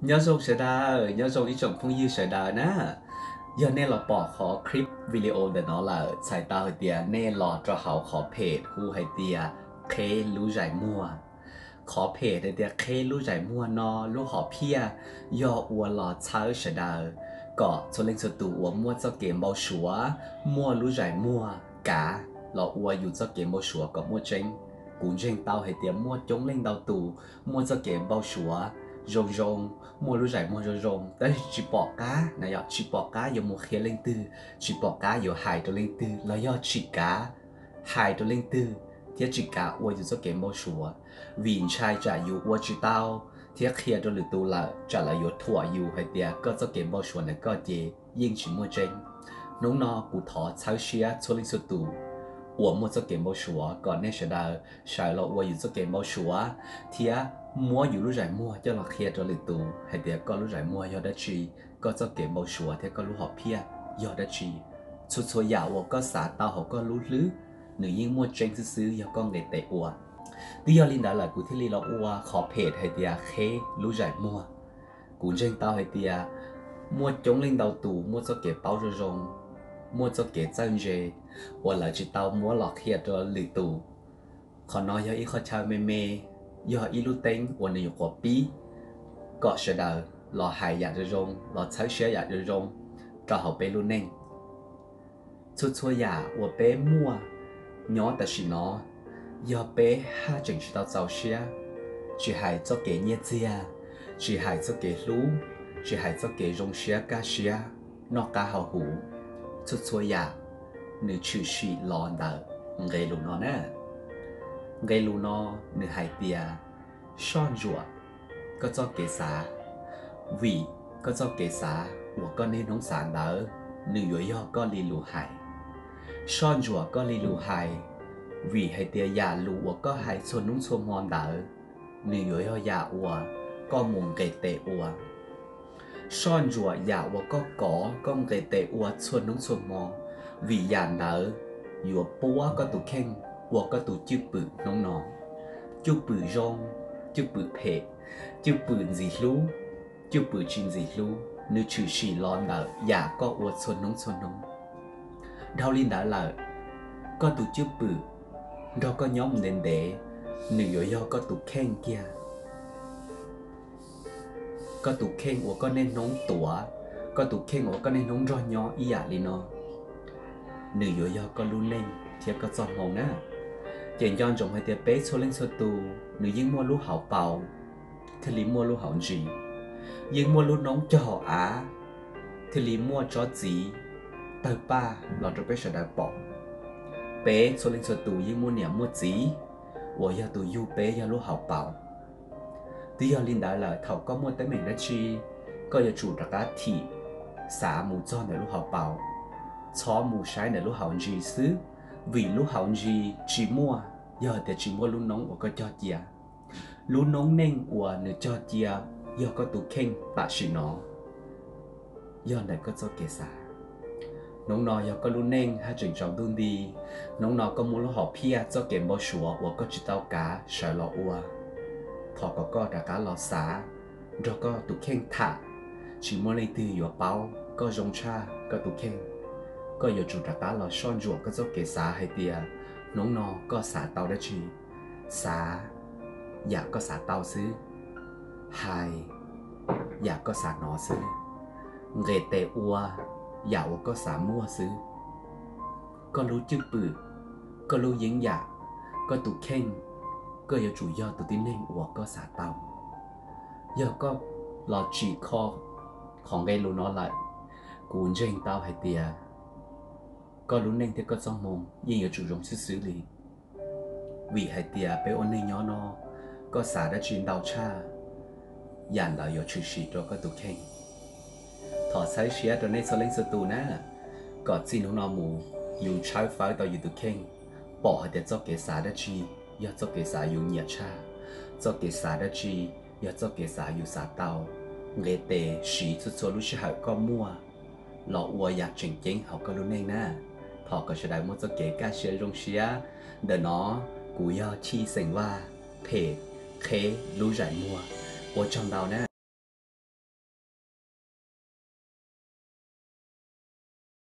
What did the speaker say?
Nyob zoo sawv daws, nyob zoo ib tsoom phooj ywg sawv daws na. Yog nej los pom qhov clip video ntawm no lawm, txhais tau hais tias nej los rau hauv qhov phem hu hais tias Qheb Lub Zais Muag. Qhov phem hais tias Qheb Lub Zais Muag no lub hom phiaj yog ua los txhawb sawv daws kom txhua leej txhua tus uas muaj txoj kev npau suav, muaj lub zais muag kav los ua yus txoj kev npau suav kom muaj tseeb. Kuv ntseeg tau hais tias muaj coob leej ntau tus muaj txoj kev npau suav zoo zoo, muaj lub zais muag zoo zoo, tab sis tsis pom qab na, yog tsis pom qab yuav mus qhia leej twg, tsis pom qab yuav hais rau leej twg, los yog tsis kav hais rau leej twg, thiab tsis kav ua yus txoj kev npau suav, vim ntshai tsam yus ua tsis tau thiab qhia rau lwm tus lawm tsam lawv yuav thuam yus hais tias koj txoj kev npau suav ntawm koj ces yeej tsis muaj tseeb. Hnub no kuv thov txhawb siab txhua leej txhua tus uas muaj txoj kev npau suav kom nej sawv daws sawv los ua yus txoj kev npau suav thiab muab yus lub zais muag coj los qhia rau lwm tus hais tias koj lub zais muag yog dab tsi, koj txoj kev npau suav thiab koj lub hom phiaj yog dab tsi. Txhua txhua yam uas koj xav tau hauv koj lub hlwb, nws yeej muaj tseeb xwb xwb yog koj nqis tes ua. Twb yog li ntawd lawm kuv thiaj li los ua qhov phem hais tias Qheb Lub Zais Muag. Kuv ntseeg tau hais tias muaj coob leej ntau tus muaj txoj kev paub zoo zoo, muaj txoj kev txawj ntse uas lawv tsis tau muab los qhia rau lwm tus. Qhov no yog ib qho chaw me me, yog ib lub teeb uas nws nyuam qhuav pib kom sawv daws los hais yam zoo zoo, los txhawb siab yam zoo zoo rau hauv peb lub neej. Txhua txhua yam uas peb muaj nyob tam sim no, yog peb haj tseem tsis tau txaus siab, tsis hais txoj kev nyiaj txiag, tsis hais txoj kev hlub, tsis hais txoj kev zoo siab kaj siab, noj qab haus huv, txhua txhua yam nws tshwm sim los ntawm nqe lus no na. Nqe lus no nws hais tias soj ntsuam koj txoj kev xav, vim koj txoj kev xav uas koj niaj hnub xav ntawd nws yuav yog koj li lus hais. Soj ntsuam koj li lus hais, vim hais tias yam lus uas koj hais txhua hnub txhua hmo ntawd nws yuav yog yam uas koj mus nqis tes ua. Soj ntsuam yam uas koj kov koj nqis tes ua txhua hnub txhua hmo, vim yam ntawd yuav puab koj tus kheej ua koj tus cwj pwm hnub no. Cwj pwm zoo, cwj pwm phem, cwj pwm ntxim hlub, cwj pwm tsis ntxim hlub, nws tshwm sim los ntawm yam koj ua txhua hnub txhua hnub. Dhau li ntawd lawm, koj tus cwj pwm nrog koj nyob mus ntev ntev, nws yuav yog koj tus kheej kiag. Koj tus kheej uas koj niaj hnub tuav, koj tus kheej uas koj niaj hnub nrog nyob ib yam li no, nws yuav yog koj lub neej thiab koj txoj hmoo na. Ces nco ntsoov hais tias peb txhua leej txhua tus nws yeej muaj lub hauv paus thiaj li muaj lub hauv ntsis, yeej muaj lub noob cog hauv av thiaj li muaj tsob txiv tawg paj los rau peb sawv daws pom. Peb txhua leej txhua tus yeej muaj niam muaj txiv uas yog tus yug peb yog lub hauv paus. Twb yog li ntawd lawm, thaum koj muaj teeb meem dab tsi, koj yuav tsum rov qab thim xav mus txog ntawm lub hauv paus, txhob mus saib ntawm lub hauv ntsis xwb, vim lub hauv ntsis tsis muaj yog tias tsis muaj lub noob uas koj cog cia. Lub noob neej uas nws cog cia yog koj tus kheej tam sim no, yog ntawm koj txoj kev xav. Hnub no yog koj lub neej haj tseem tsaus ntuj nti, hnub no koj muaj lub hom phiaj txoj kev npau suav uas koj tsis tau kav sawv los ua. Thov kom koj rov qab los xav, nrog koj tus kheej tham, tsis muaj leej twg yuav paub koj zoo tshaj koj tus kheej. Koj yuav tsum rov qab los soj ntsuam koj txoj kev xav hais tias hnub no koj xav tau dab tsi, xav yam koj xav tau xwb, hais yam koj xav hnov xwb, nqis tes ua yam uas koj xav muaj xwb. Koj lub cwj pwm, koj lub yeeb yam, koj tus kheej, koj yuav tsum yog tus tib neeg uas koj xav tau. Yog koj los tsim kho qhov nqe lus no lawm, kuv ntseeg tau hais tias koj lub neej thiab koj txoj hmoo yeej yuav tsum zoo xwb xwb li. Vim hais tias peb ua neej nyob no, koj xav dab tsi ntau tshaj, yam ntawd yuav tshwm sim rau koj tus kheej. Thov txhawb siab rau nej txhua leej txhua tus na, kom txij hnub no mus yus tshawb fawb tau yus tus kheej, pom hais tias txoj kev xav dab tsi yog txoj kev xav yus nyiam tshaj, txoj kev xav dab tsi yog txoj kev xav yus xav tau. Nqe tes siv txhua txhua lub sij hawm koj muaj los ua yam tseem ceeb hauv koj lub neej na. Thov kom sawv daws muaj txoj kev kaj siab zoo siab. Ntawm no kuv yog Chij Xeem Vaj, phem Qheb Lub Zais Muag. Ua tsaug ntau na.